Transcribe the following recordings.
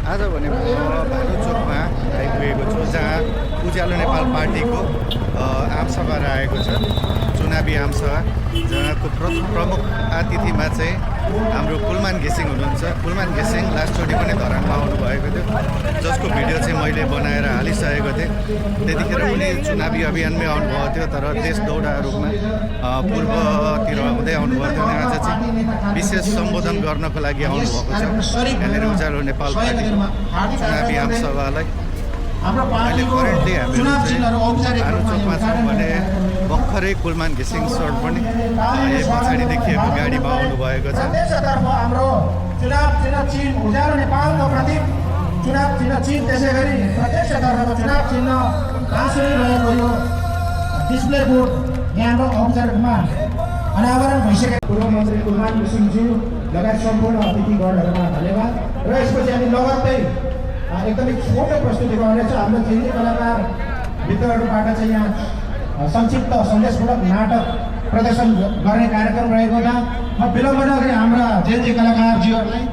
आज भने म भालुचोकमा आइपुगेको छु जहाँ उज्यालो नेपाल पार्टीको आमसभा रहेको छ, चुनावी आमसभा, जहाँको प्रमुख अतिथिमा चाहिँ हाम्रो कुलमान घिसिङ हुनुहुन्छ। कुलमान घिसिङ लास्टचोटि पनि धरानमा आउनुभएको थियो, जसको भिडियो चाहिँ मैले बनाएर हालिसकेको थिएँ। त्यतिखेर उनी चुनावी अभियानमै आउनुभएको थियो, तर देश दौडा रूपमा पूर्वतिर हुँदै आउनुभएको थियो। अनि आज चाहिँ विशेष सम्बोधन गर्नको लागि आउनुभएको छ यहाँनिर उज्यालो नेपाल पार्टीको चुनावी आमसभालाई। अहिले करेन्टली हामीहरू भालुचोकमा छौँ भने भर्खरै कुलमान घिसिङ सर पनि पछाडि देखिएको गाडीमा आउनुभएको छ। हाम्रो चुनाव चिन्ह चिन उज्यालो नेपालको प्रतीक चुनाव चिन्ह चिन, त्यसै गरी प्रत्यक्षतर्फको चुनाव चिन्ह आँसुरी रहेको यो डिस्प्ले बोर्ड यहाँ औपचारिक रूपमा अनावरण भइसकेको पूर्व मन्त्री कुलमान घिसिङज्यू लगायत सम्पूर्ण अतिथिगणहरूमा धन्यवाद। र यसपछि हामी लगत्तै एकदमै छोटो प्रस्तुति गर्नेछ। हाम्रो जिन्जी कलाकार मित्रहरूबाट चाहिँ यहाँ संक्षिप्त सन्देशमूलक नाटक प्रदर्शन गर्ने कार्यक्रम रहेको हुँदा म विलम्ब नगरी हाम्रा जिन्जी कलाकारज्यूहरूलाई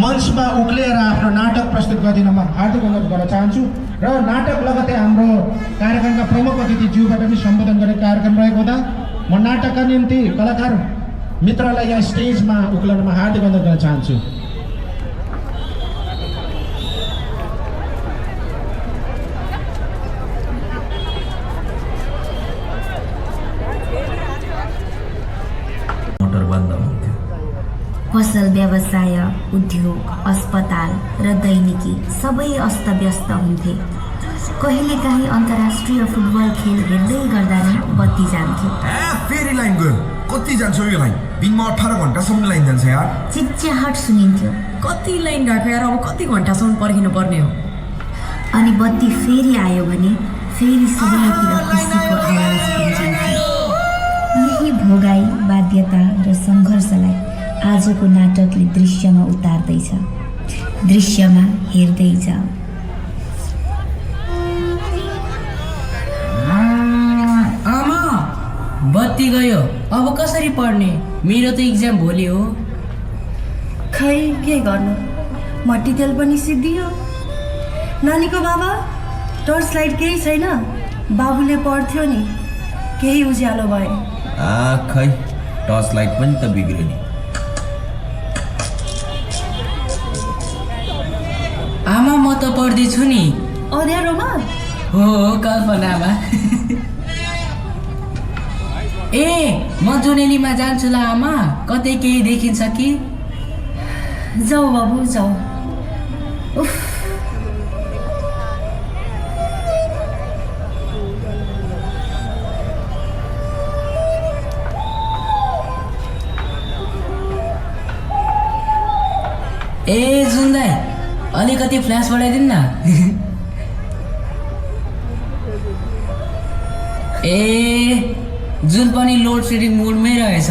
मञ्चमा उक्लिएर आफ्नो नाटक प्रस्तुत गरिदिन म हार्दिक अनुरोध गर्न चाहन्छु। र नाटक लगतै हाम्रो कार्यक्रमका प्रमुख अतिथिज्यूबाट पनि सम्बोधन गर्ने कार्यक्रम रहेको हुँदा म नाटकका निम्ति कलाकार मित्रलाई यहाँ स्टेजमा उक्लनमा हार्दिक अनुरोध गर्न चाहन्छु। पसल व्यवसाय, उद्योग, अस्पताल र दैनिकी सबै अस्तव्यस्त हुन्थे। कहिलेकाहीँ अन्तर्राष्ट्रिय फुटबल खेल हेर्दै गर्दा नै बत्ती जान्थ्यो। फेरि लाइन गयो, कति जान्छ यो लाइन? दिनमा 18 घन्टासम्म लाइन जान्छ यार। चिच्याहट सुनिन्थ्यो। कति लाइन गएको यार, अब कति घन्टासम्म पर्खिनु पर्ने हो? अनि बत्ती फेरि आयो भने फेरि सबैतिर खुसीको आवाज गुन्जिन्थ्यो। यही भोगाई, बाध्यता र सङ्घर्षलाई आजको नाटकले दृश्यमा उतार्दैछ। दृश्यमा हेर्दै जाऊ। आमा, बत्ती गयो, अब कसरी पढ्ने? मेरो त इक्जाम भोलि हो। खै के गर्नु, मट्टितेल पनि सिद्धियो। नानीको बाबा, टर्च लाइट केही छैन? बाबुले पढ्थ्यो नि, केही उज्यालो भए। खै टर्च लाइट पनि त बिग्रियो नि। आमा, म त पढ्दैछु नि। अँध्यारोमा? हो, कल्पनामा। ए, म जुनेलीमा जान्छु ल आमा, कतै केही देखिन्छ कि? जाऊ बाबु जाऊ। उफ, ए जुन्दाई, अलिकति फ्ल्यास बढाइदिनु न। ए, जुन पनि लोड सेडिङ मोडमै रहेछ।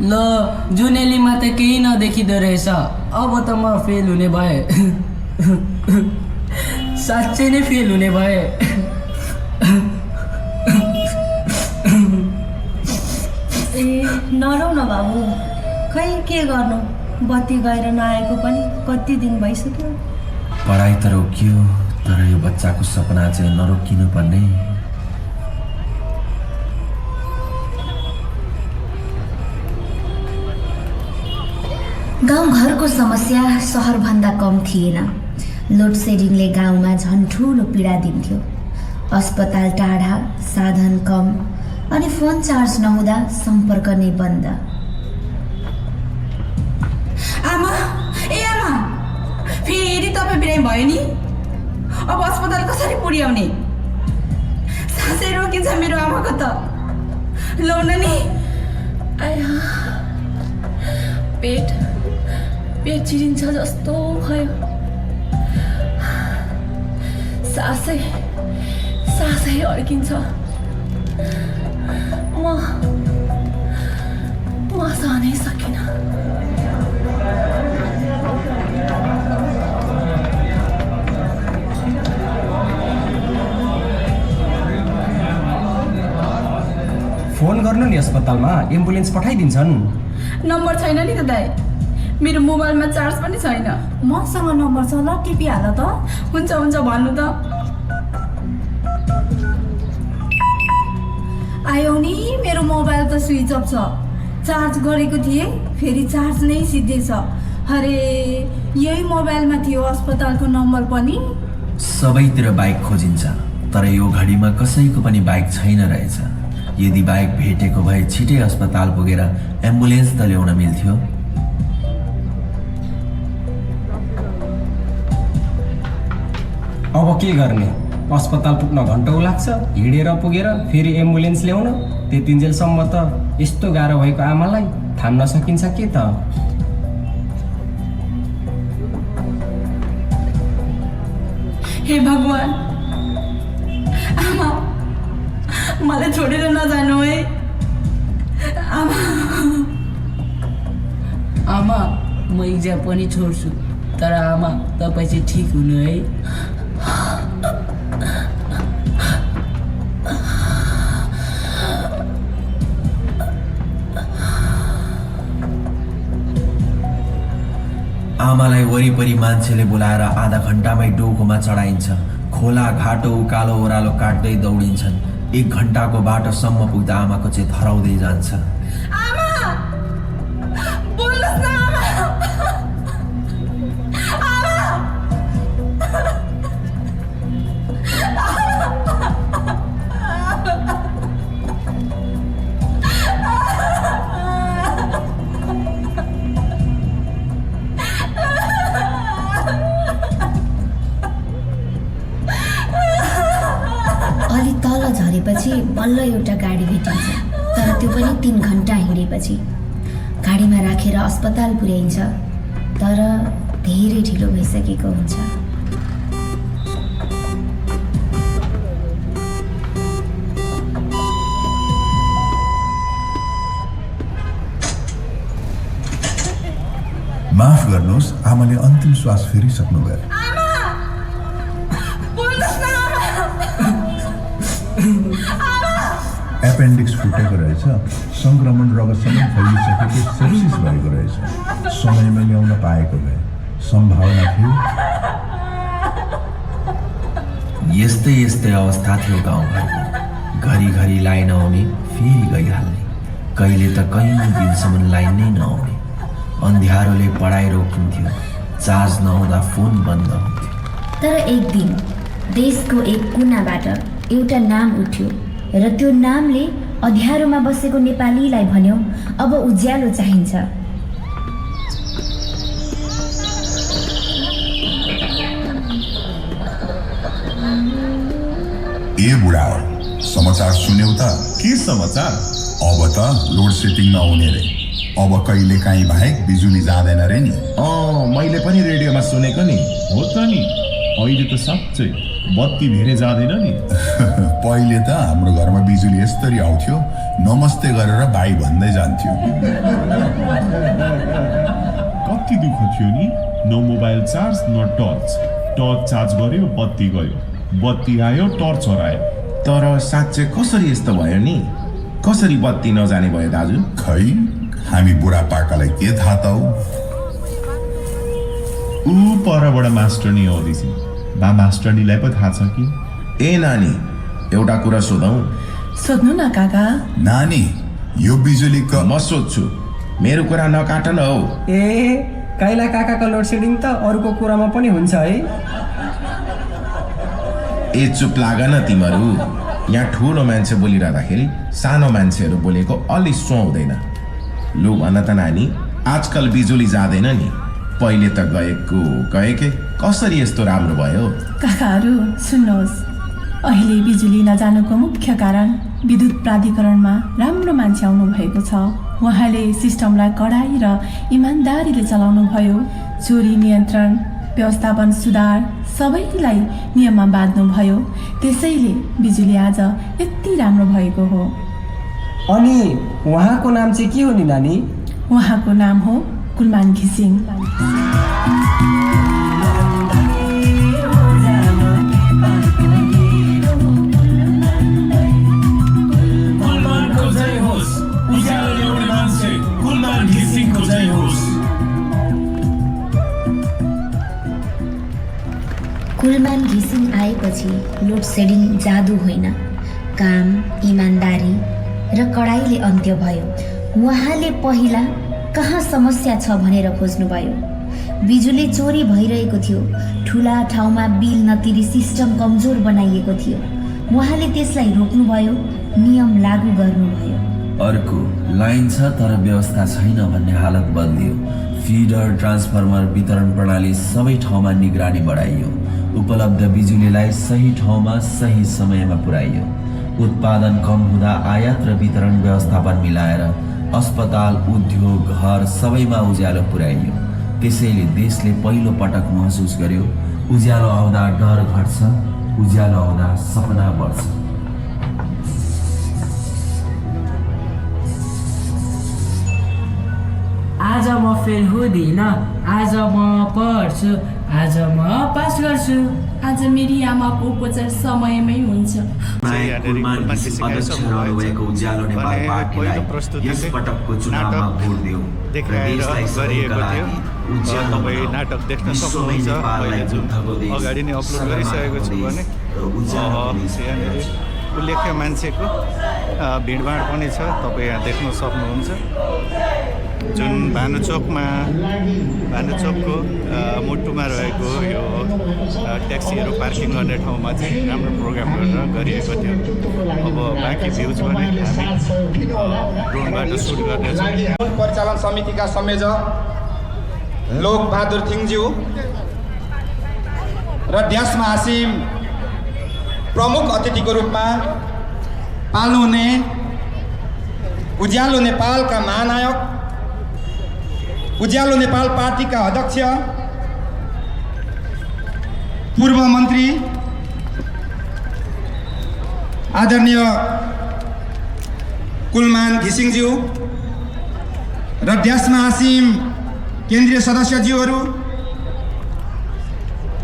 ल, जुनेलीमा त केही नदेखिँदो रहेछ। अब त म फेल हुने भए। साँच्चै नै फेल हुने भए। ए नरौ न बाबु, खै के गर्नु, बत्ती गएर नआएको पनि कति दिन भइसक्यो। पढाइ त रोकियो, तर यो बच्चाको सपना चाहिँ नरोकिनु पर्ने। गाउँघरको समस्या सहरभन्दा कम थिएन। लोड सेडिङले गाउँमा झन् ठुलो पीडा दिन्थ्यो। अस्पताल टाढा, साधन कम, अनि फोन चार्ज नहुँदा सम्पर्क नै बन्द। आमा, ए आमा, फेरि तपाईँ बिरामी भयो नि? अब अस्पताल कसरी पुर्याउने? सासै रोकिन्छ मेरो आमाको त। लौ न नि। आया, पेट चिरिन्छ जस्तो भयो। सासै अड्किन्छ। म सहनै सकिनँ। फोन गर्नु नि अस्पतालमा, एम्बुलेन्स पठाइदिन्छन्। नम्बर छैन नि त दाइ, मेरो मोबाइलमा चार्ज पनि छैन। मसँग नम्बर छ, ल टिपिहाल त। हुन्छ हुन्छ भन्नु त। आयो नि, मेरो मोबाइल त स्विच अफ छ। चार्ज गरेको थिएँ, फेरि चार्ज नै सिद्धेछ। अरे यही मोबाइलमा थियो अस्पतालको नम्बर पनि। सबैतिर बाइक खोजिन्छ, तर यो घडीमा कसैको पनि बाइक छैन रहेछ। यदि बाइक भेटेको भए छिटै अस्पताल पुगेर एम्बुलेन्स त ल्याउन मिल्थ्यो। अब के गर्ने? अस्पताल पुग्न घन्टौँ लाग्छ, हिँडेर पुगेर फेरि एम्बुलेन्स ल्याउन। त्यतिन्जेलसम्म त यस्तो गाह्रो भएको आमालाई थाम्न सकिन्छ के त? हे भगवान, आमा मलाई छोडेर नजानु है। आमा म इक्जाम पनि छोड्छु, तर आमा तपाईँ चाहिँ ठिक हुनु है। आमालाई वरिपरि मान्छेले बोलाएर आधा घन्टामै डोकोमा चढाइन्छ। खोला घाटो उकालो ओह्रालो काट्दै दौडिन्छन्। 1 घन्टाको बाटोसम्म पुग्दा आमाको चाहिँ हराउँदै जान्छ। आमा बोल्नुहोस् न आमा। अलि तल झरेपछि बल्ल एउटा गाडी भेटिन्छ, तर त्यो पनि 3 घन्टा हिँडेपछि। गाडीमा राखेर अस्पताल पुर्याइन्छ, तर धेरै ढिलो भइसकेको हुन्छ। माफ गर्नुहोस्, आमाले अन्तिम श्वास फेरिसक्नुभयो। एपेन्डिक्स फुटेको रहेछ, सङ्क्रमण रगतसँग फैलिसकेको सेप्सिस भएको रहेछ। समयमा ल्याउन पाएको भए सम्भावना थियो। यस्तै यस्तै अवस्था थियो गाउँघरमा। घरिघरि लाइन आउने, फेरि गइहाल्ने। कहिले त कयौँ दिनसम्म लाइन नै नआउने। अन्ध्यारोले पढाइ रोकिन्थ्यो, चार्ज नहुँदा फोन बन्द हुन्थ्यो। तर एक दिन देशको एक कुनाबाट एउटा नाम उठ्यो र त्यो नामले अँध्यारोमा बसेको नेपालीलाई भन्यो, अब उज्यालो चाहिन्छ। ए बुढा, समाचार सुन्यौ त? के समाचार? अब त लोड सेटिङ नहुने रे। अब कहिले काहीँ बाहेक बिजुली जाँदैन रे नि। मैले पनि रेडियोमा सुनेको नि। हो त नि, अहिले त साँच्चै बत्ती भेरे जाँदैन नि। पहिले त हाम्रो घरमा बिजुली यसरी आउँथ्यो, नमस्ते गरेर भाइ भन्दै जान्थ्यो। कति दुःख थियो नि। न मोबाइल चार्ज न टर्च। टर्च चार्ज गर्यो, बत्ती गयो। बत्ती आयो, टर्च हरायो। तर साँच्चै कसरी यस्तो भयो नि? कसरी बत्ती नजाने भयो दाजु? खै हामी बुढापाकालाई के थाहा त हो। ऊ परबाट मास्टरनी आउँदैछ। बा मास्टरनीलाई पो थाहा छ कि? ए नानी, एउटा कुरा सोधौँ। सोध्नु न काका। नानी, यो बिजुलीको म सोध्छु, मेरो कुरा नकाट न हौ। ए काइला काकाको लोड सेडिङ त अरूको कुरामा पनि हुन्छ है। ए चुप लाग न तिमीहरू। यहाँ ठुलो मान्छे बोलिरहँदाखेरि सानो मान्छेहरू बोलेको अलि सुहाउँदैन। लु भन त नानी, आजकल बिजुली जाँदैन नि। पहिले त गएकै कसरी यस्तो राम्रो भयो? काकाहरू सुन्नुहोस्, अहिले बिजुली नजानुको मुख्य कारण विद्युत प्राधिकरणमा राम्रो मान्छे आउनु भएको छ। उहाँले सिस्टमलाई कडाई र इमान्दारीले चलाउनु भयो। चोरी नियन्त्रण, व्यवस्थापन सुधार सबैलाई नियममा बाँध्नु भयो। त्यसैले बिजुली आज यति राम्रो भएको हो। अनि उहाँको नाम चाहिँ के हो नि नानी? उहाँको नाम हो कुलमान घिसिङ। बजेपछि लोड सेडिङ जादु होइन, काम, इमान्दारी र कडाइले अन्त्य भयो। उहाँले पहिला कहाँ समस्या छ भनेर खोज्नुभयो। बिजुली चोरी भइरहेको थियो, ठुला ठाउँमा बिल नतिरी सिस्टम कमजोर बनाइएको थियो। उहाँले त्यसलाई रोक्नुभयो, नियम लागू गर्नुभयो। अर्को लाइन छ तर व्यवस्था छैन भन्ने हालत बदलियो। फिडर, ट्रान्सफर्मर, वितरण प्रणाली सबै ठाउँमा निगरानी बढाइयो। उपलब्ध बिजुलीलाई सही ठाउँमा सही समयमा पुर्याइयो। उत्पादन कम हुँदा आयात र वितरण व्यवस्थापन मिलाएर अस्पताल, उद्योग, घर सबैमा उज्यालो पुर्याइयो। त्यसैले देशले पहिलो पटक महसुस गर्यो, उज्यालो आउँदा डर घट्छ, उज्यालो आउँदा सपना बढ्छ। आज म फेल हुँदिनँ, आज म पढ्छु, आज म पास गर्छु। आज मेरी आमाको उपचार समयमै हुन्छ। अध्यक्षको उज्यालो नेपाल पार्टीलाई यस पटकको चुनावमा भोट दियो र देशलाई गरिएको थियो। तपाईँ नाटक देख्न सक्नुहुन्छ, मैले जुन अगाडि नै अपलोड गरिसकेको छु भने यहाँनिर उल्लेख्य मान्छेको भिडभाड पनि छ, तपाईँ यहाँ देख्न सक्नुहुन्छ। जुन भानुचोकको मुटुमा रहेको यो ट्याक्सीहरू पार्किङ गर्ने ठाउँमा चाहिँ राम्रो प्रोग्राम गरिएको थियो। अब बाँकी भ्युज भने हामी ड्रोनबाट सुट गर्नेछौँ। परिचालन समितिका संयोजक लोकबहादुर थिङज्यू र ड्यास महासिम प्रमुख अतिथिको रूपमा पाल्नुहुने उज्यालो नेपालका महानायक, उज्यालो नेपाल पार्टीका अध्यक्ष, पूर्व मन्त्री आदरणीय कुलमान घिसिङज्यू र ड्यास महासिम केन्द्रीय सदस्यज्यूहरू,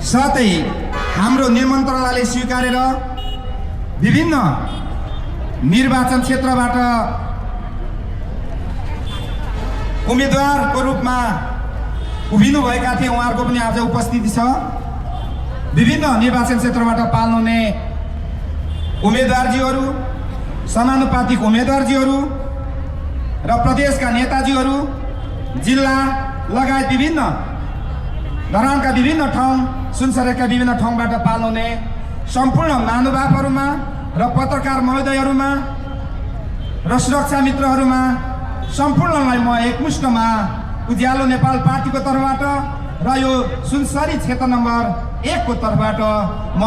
साथै हाम्रो निमन्त्रणाले स्वीकारेर विभिन्न निर्वाचन क्षेत्रबाट उम्मेदवारको रूपमा उभिनुभएका थिए, उहाँहरूको पनि आज उपस्थिति छ। विभिन्न निर्वाचन क्षेत्रबाट पाल्नुहुने उम्मेदवारजीहरू, समानुपातिक उम्मेदवारजीहरू र प्रदेशका नेताजीहरू, जिल्ला लगायत विभिन्न धरानका विभिन्न ठाउँ, सुनसरीका विभिन्न ठाउँबाट पाल्नुहुने सम्पूर्ण महानुभावहरूमा र पत्रकार महोदयहरूमा र सुरक्षा मित्रहरूमा सम्पूर्णलाई म एकमुष्टमा उज्यालो नेपाल पार्टीको तर्फबाट र यो सुनसरी क्षेत्र नम्बर 1 को तर्फबाट म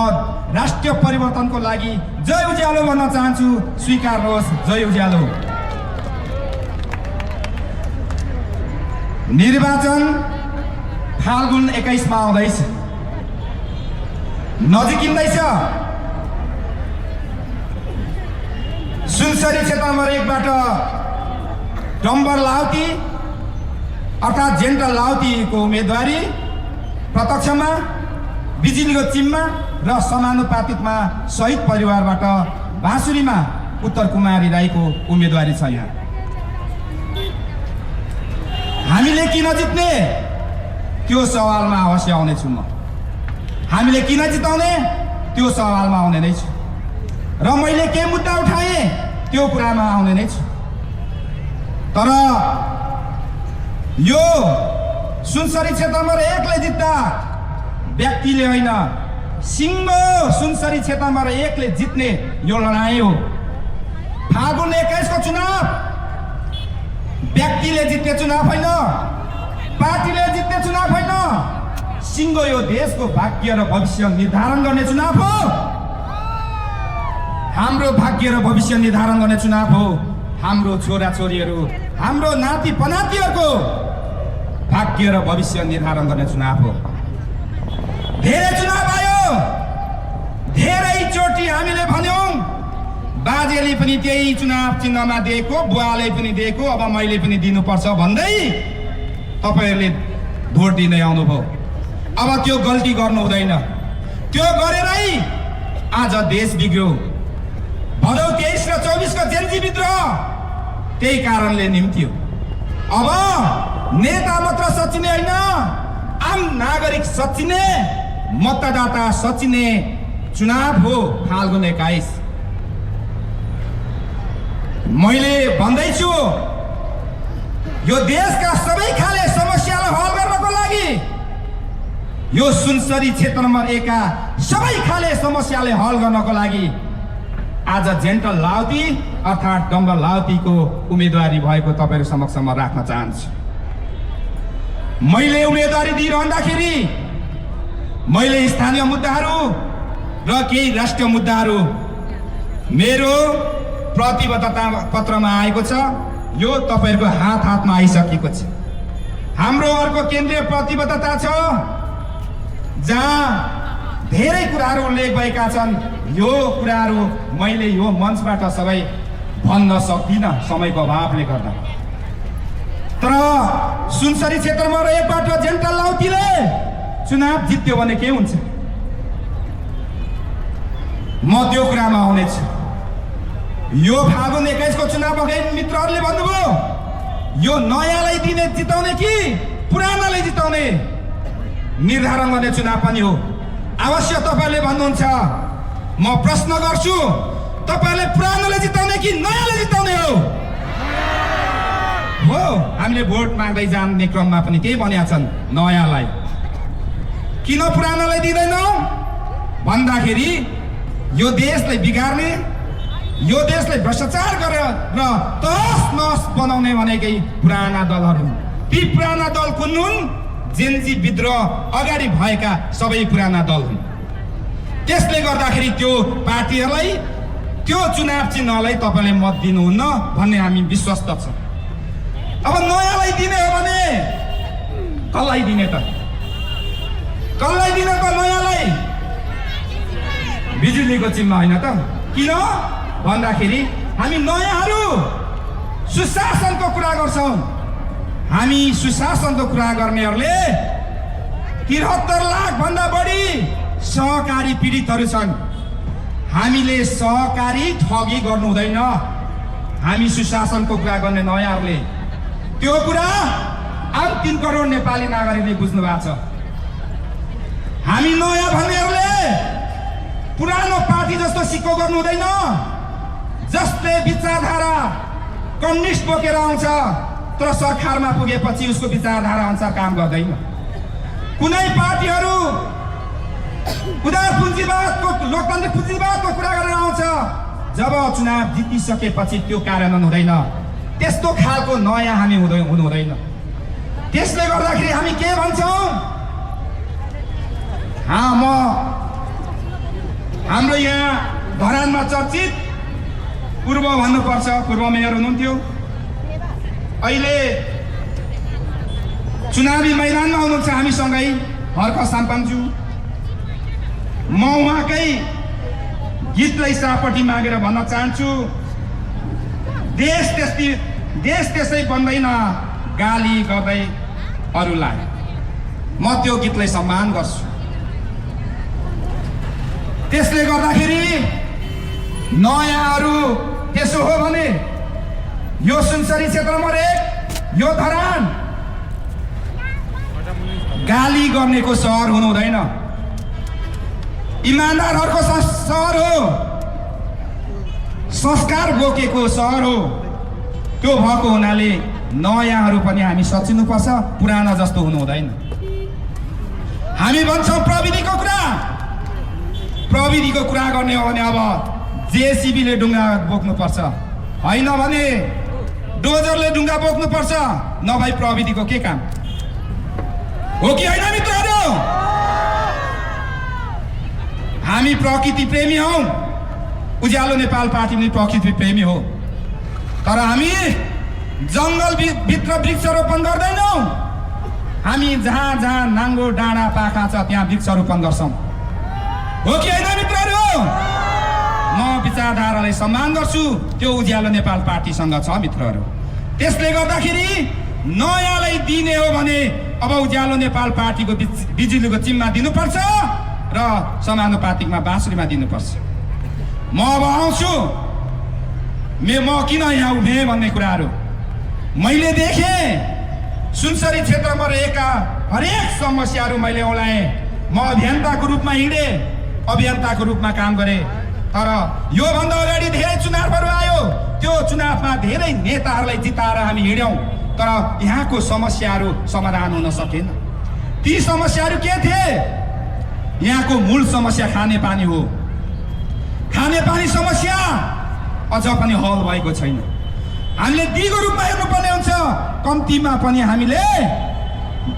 राष्ट्रिय परिवर्तनको लागि जय उज्यालो भन्न चाहन्छु। स्वीकार्नुहोस्, जय उज्यालो। निर्वाचन फाल्गुन 21 मा आउँदैछ, नजिकिँदैछ। सुनसरी क्षेत्र नम्बर 1 बाट डम्बर लाउती अर्थात् जेन्टल लाउतीको उम्मेदवारी प्रत्यक्षमा, बिजुलीको चिममा र समानुपातिकमा शहीद परिवारबाट बाँसुरीमा उत्तर कुमारी राईको उम्मेदवारी छ। यहाँ हामीले किन जित्ने त्यो सवालमा अवश्य आउनेछु म। हामीले किन जिताउने त्यो सवालमा आउने नै छु र मैले के मुद्दा उठाएँ त्यो कुरामा आउने नै छु। तर यो सुनसरी क्षेत्र नम्बर 1 ले जित्दा व्यक्तिले होइन, सिङ्गो सुनसरी क्षेत्र नम्बर 1 ले जित्ने यो लडाईँ हो। फागुन 21 को चुनाव व्यक्तिले जित्ने चुनाव होइन, पार्टीले जित्ने चुनाव होइन, सिङ्गो यो देशको भाग्य र भविष्य निर्धारण गर्ने चुनाव हो। हाम्रो भाग्य र भविष्य निर्धारण गर्ने चुनाव हो। हाम्रो छोराछोरीहरू, हाम्रो नाति पनातीहरूको भाग्य र भविष्य निर्धारण गर्ने चुनाव हो। धेरै चुनाव आयो, धेरैचोटि हामीले भन्यौँ, बाजेले पनि त्यही चुनाव चिन्हमा दिएको, बुवाले पनि दिएको, अब मैले पनि दिनुपर्छ भन्दै तपाईँहरूले भोट दिँदै आउनुभयो। अब त्यो गल्ती गर्नु हुँदैन। त्यो गरेरै आज देश बिग्यो। भदौ 23 र 24 को जेन्जी विद्रोह त्यही कारणले निम्त्यो। अब नेता मात्र सचिने होइन, आम नागरिक सचिने, मतदाता सचिने चुनाव हो फाल्गुन 21। मैले भन्दैछु यो देशका सबै खाले समस्यालाई हल गर्नको लागि, यो सुनसरी क्षेत्र नम्बर 1 का सबै खाले समस्यालाई हल गर्नको लागि आज जेन्टल लाउती अर्थात् डम्बर लाउतीको उम्मेदवारी भएको तपाईहरु समक्ष म राख्न चाहन्छु। मैले उम्मेदवारी दिइरहँदाखेरि मैले स्थानीय मुद्दाहरू र केही राष्ट्रिय मुद्दाहरू मेरो प्रतिबद्धता पत्रमा आएको छ। यो तपाईहरुको हातमा आइसकेको छ। हाम्रो अर्को केन्द्रीय प्रतिबद्धता छ जहाँ धेरै कुराहरू उल्लेख भएका छन्। यो कुराहरू मैले यो मञ्चबाट सबै भन्न सक्दिनँ समयको अभावले गर्दा। तर सुनसरी क्षेत्रमा रहेबाट जेन्टल लाउतीले चुनाव जित्यो भने के हुन्छ म त्यो कुरामा आउनेछु। यो फागुन 21 को चुनाव अघि मित्रहरूले भन्नुभयो यो नयाँलाई दिने जिताउने कि पुरानालाई जिताउने निर्धारण गर्ने चुनाव पनि हो। अवश्य तपाईले भन्नुहुन्छ, म प्रश्न गर्छु, तपाईले पुरानोलाई जिताउने कि नयाँलाई जिताउने हो? हो, हामीले भोट माग्दै जाने क्रममा पनि त्यही भनेका छन्, नयाँलाई। किन पुरानोलाई दिँदैनौ भन्दाखेरि यो देशलाई बिगार्ने, यो देशलाई भ्रष्टाचार गरेर र तहस नहस बनाउने भनेकै पुराना दलहरू। ती पुराना दल कुन हुन्? जेन्जी विद्रोह अगाडि भएका सबै पुराना दल हुन्। त्यसले गर्दाखेरि त्यो पार्टीहरूलाई त्यो चुनाव चिन्हलाई तपाईले मत दिनुहुन्न भन्ने हामी विश्वस्त छौँ। अब नयाँलाई दिने हो भने कसलाई दिने त? कसलाई दिने त नयाँलाई? बिजुलीको चिन्ह होइन त? किन भन्दाखेरि हामी नयाँहरू सुशासनको कुरा गर्छौँ। हामी सुशासनको कुरा गर्नेहरूले 73 लाख भन्दा बढी सहकारी पीडितहरू छन्। हामीले सहकारी ठगी गर्नु हुँदैन। हामी सुशासनको कुरा गर्ने नयाँहरूले त्यो कुरा 3 करोड नेपाली नागरिकले बुझ्नु भएको छ। हामी नयाँ भन्नेहरूले पुरानो पार्टी जस्तो सिक्को गर्नु हुँदैन। जसले विचारधारा कम्युनिस्ट बोकेर आउँछ तर सरकारमा पुगेपछि उसको विचारधारा अनुसार काम गर्दैन। कुनै पार्टीहरू उदार पुँजीवादको, लोकतान्त्रिक पुँजीवादको कुरा गरेर आउँछ, जब चुनाव जितिसकेपछि त्यो कार्यान्वयन हुँदैन। त्यस्तो खालको नयाँ हामी हुनु हुँदैन। त्यसले गर्दाखेरि हामी के भन्छौँ? हाम्रो यहाँ धरानमा चर्चित पूर्व भन्नुपर्छ, पूर्व मेयर हुनुहुन्थ्यो, अहिले चुनावी मैदानमा हुनुहुन्छ हामीसँगै, हर्क साम्पाङज्यू। म उहाँकै गीतलाई सापट्टि मागेर भन्न चाहन्छु, देश त्यसै बन्दैन गाली गर्दै अरूलाई। म त्यो गीतलाई सम्मान गर्छु। त्यसले गर्दाखेरि नयाँहरू त्यसो हो भने यो सुनसरी क्षेत्र नम्बर 1, यो धरान गाली गर्नेको सहर हुनु हुँदैन। इमानदारहरूको सहर हो, संस्कार बोकेको सहर हो। त्यो भएको हुनाले नयाँहरू पनि हामी सचिनुपर्छ, पुराना जस्तो हुनु हुँदैन। हामी भन्छौँ प्रविधिको कुरा गर्ने हो भने अब जेसीबीले ढुङ्गा बोक्नुपर्छ, होइन भने डोजरले ढुङ्गा बोक्नुपर्छ, नभई प्रविधिको के काम हो कि होइन मित्रहरू? हामी प्रकृति प्रेमी हौ। उज्यालो नेपाल पार्टी पनि प्रकृति प्रेमी हो। तर हामी जङ्गल भित्र वृक्षारोपण गर्दैनौँ। हामी जहाँ जहाँ नाङ्गो डाँडा पाखा छ त्यहाँ वृक्षारोपण गर्छौँ, हो कि होइन मित्रहरू? म विचारधारालाई सम्मान गर्छु, त्यो उज्यालो नेपाल पार्टीसँग छ मित्रहरू। त्यसले गर्दाखेरि नयाँलाई दिने हो भने अब उज्यालो नेपाल पार्टीको बिजुलीको चिममा दिनुपर्छ र समानुपातिकमा बाँसुरीमा दिनुपर्छ। म अब आउँछु, म किन यहाँ उभेँ भन्ने कुराहरू मैले देखेँ। सुनसरी क्षेत्रमा रहेका हरेक समस्याहरू मैले औलाएँ। म अभियन्ताको रूपमा हिँडेँ, अभियन्ताको रूपमा काम गरे। तर योभन्दा अगाडि धेरै चुनावहरू आयो, त्यो चुनावमा धेरै नेताहरूलाई जिताएर हामी हिँड्यौँ, तर यहाँको समस्याहरू समाधान हुन सकेन। ती समस्याहरू के थिए? यहाँको मूल समस्या खानेपानी हो। खानेपानी समस्या अझ पनि हल भएको छैन। हामीले दिगो रूपमा हेर्नुपर्ने हुन्छ। कम्तीमा पनि हामीले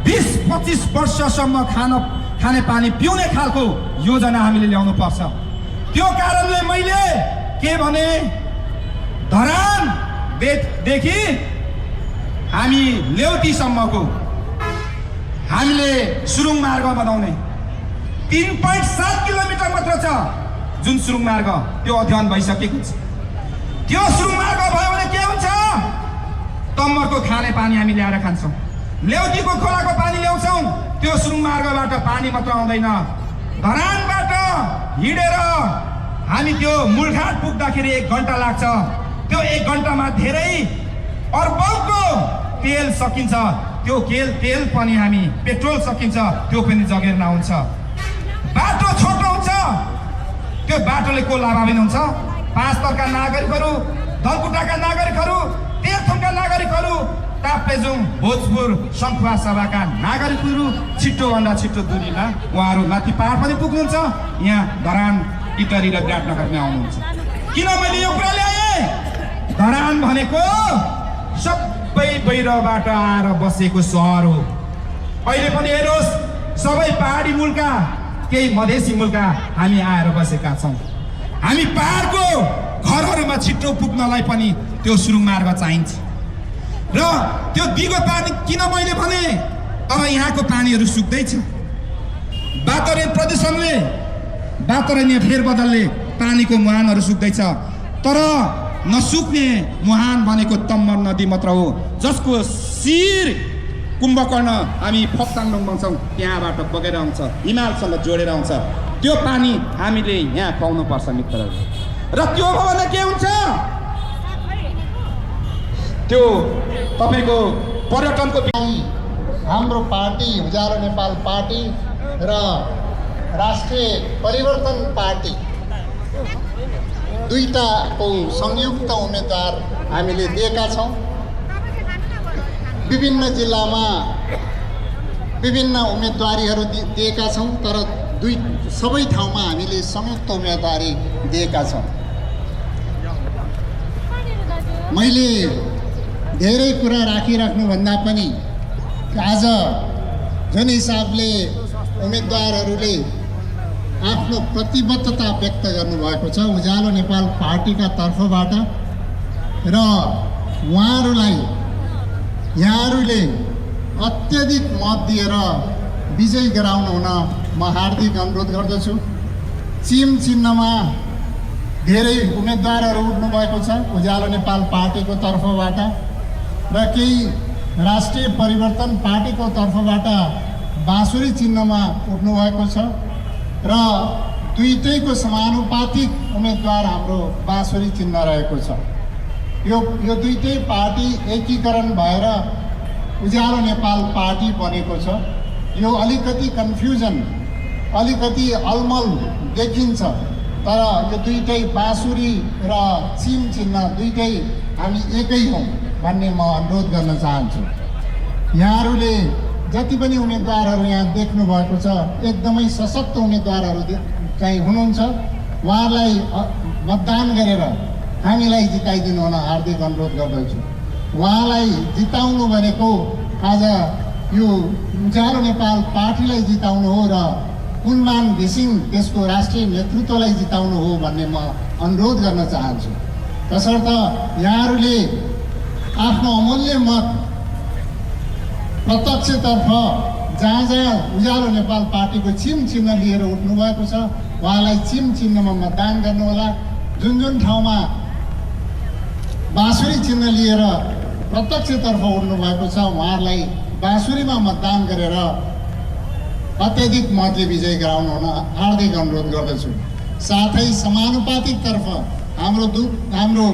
20-25 वर्षसम्म खानेपानी पिउने खालको योजना हामीले ल्याउनु पर्छ। त्यो कारणले मैले के भने, धरानदेखि हामी लेउटीसम्मको हामीले सुरुङ मार्ग बनाउने 3.7 किलोमिटर मात्र छ जुन सुरुङ मार्ग, त्यो अध्ययन भइसकेको छ। त्यो सुरुङ मार्ग भयो भने के हुन्छ? तम्मरको खाने पानी हामी ल्याएर खान्छौँ, लेउटीको खोलाको पानी ल्याउँछौँ। त्यो सुरुङ मार्गबाट पानी मात्र आउँदैन, धरानबाट हिँडेर हामी त्यो मूलघाट पुग्दाखेरि 1 घन्टा लाग्छ। त्यो 1 घन्टामा धेरै अर्बौंको तेल सकिन्छ। त्यो तेल पनि हामी पेट्रोल सकिन्छ, त्यो पनि जगेर्ना हुन्छ। बाटो छोटो हुन्छ, त्यो बाटोले को लाभान्वित हुन्छ? 5 थरका नागरिकहरू, धनकुटाका नागरिकहरू, तेह्रथुमका नागरिकहरू, ताप्लेजुङ, भोजपुर, सङ्खुवा सभाका नागरिकहरू छिट्टोभन्दा छिट्टो दूरीमा उहाँहरू माथि पहाड पनि पुग्नुहुन्छ, यहाँ धरान, इटरी र विराटनगरमा आउनुहुन्छ। किन मैले यो कुरा ल्याएँ? धरान भनेको सबै बाहिरबाट आएर बसेको सहर हो। अहिले पनि हेर्नुहोस्, सबै पहाडी मुलका, केही मधेसी मुलका हामी आएर बसेका छौँ। हामी पहाडको घरहरूमा छिट्टो पुग्नलाई पनि त्यो सुरुङ मार्ग चाहिन्छ। र त्यो दिगो पानी किन मैले भने, तर यहाँको पानीहरू सुक्दैछ। वातावरण प्रदूषणले, वातावरणीय फेरबदलले पानीको मुहानहरू सुक्दैछ। तर नसुक्ने मुहान भनेको तम्मर नदी मात्र हो, जसको शिर कुम्भकर्ण हामी फोक्ताङ भन्छौँ, त्यहाँबाट बगेर आउँछ, हिमालसँग जोडेर आउँछ। त्यो पानी हामीले यहाँ पाउनु पर्छ मित्रहरू। र त्यो भयो भने के हुन्छ? त्यो तपाईँको पर्यटनको हाम्रो पार्टी उज्यालो नेपाल पार्टी र राष्ट्रिय परिवर्तन पार्टी दुईटाको संयुक्त उम्मेदवार हामीले दिएका छौँ। विभिन्न जिल्लामा विभिन्न उम्मेदवारीहरू दिएका छौँ, तर सबै ठाउँमा हामीले संयुक्त उम्मेदवारी दिएका छौँ। मैले धेरै कुरा राखिराख्नुभन्दा पनि आज जुन हिसाबले उम्मेदवारहरूले आफ्नो प्रतिबद्धता व्यक्त गर्नुभएको छ उज्यालो नेपाल पार्टीका तर्फबाट, र उहाँहरूलाई यहाँहरूले अत्यधिक मत दिएर विजयी गराउनु हुन म हार्दिक अनुरोध गर्दछु। चिम चिन्हमा धेरै उम्मेदवारहरू उठ्नुभएको छ उज्यालो नेपाल पार्टीको तर्फबाट, र केही राष्ट्रिय परिवर्तन पार्टीको तर्फबाट बाँसुरी चिन्हमा उठ्नुभएको छ, र दुईटैको समानुपातिक उम्मेदवार हाम्रो बाँसुरी चिन्ह रहेको छ। यो दुईटै पार्टी एकीकरण भएर उज्यालो नेपाल पार्टी बनेको छ। यो अलिकति कन्फ्युजन, अलिकति अलमल देखिन्छ, तर यो दुईटै बाँसुरी र चिम चिन्ह दुईटै हामी एकै हौँ भन्ने म अनुरोध गर्न चाहन्छु। यहाँहरूले जति पनि उम्मेदवारहरू यहाँ देख्नुभएको छ, एकदमै सशक्त उम्मेदवारहरू चाहिँ हुनुहुन्छ। उहाँहरूलाई मतदान गरेर हामीलाई जिताइदिनु हुन हार्दिक अनुरोध गर्दछु। उहाँलाई जिताउनु भनेको आज यो उज्यालो नेपाल पार्टीलाई जिताउनु हो र कुनमान घिसिङ त्यसको राष्ट्रिय नेतृत्वलाई जिताउनु हो भन्ने म अनुरोध गर्न चाहन्छु। तसर्थ यहाँहरूले आफ्नो अमूल्य मत प्रत्यक्षतर्फ जहाँ जहाँ उज्यालो नेपाल पार्टीको चिम चिन्ह लिएर उठ्नुभएको छ उहाँलाई चिम चिन्हमा मतदान गर्नुहोला। जुन जुन ठाउँमा बाँसुरी चिन्ह लिएर प्रत्यक्षतर्फ उठ्नुभएको छ उहाँहरूलाई बाँसुरीमा मतदान गरेर अत्यधिक मतले विजय गराउनु हुन हार्दिक अनुरोध गर्दछु। साथै समानुपातिकतर्फ हाम्रो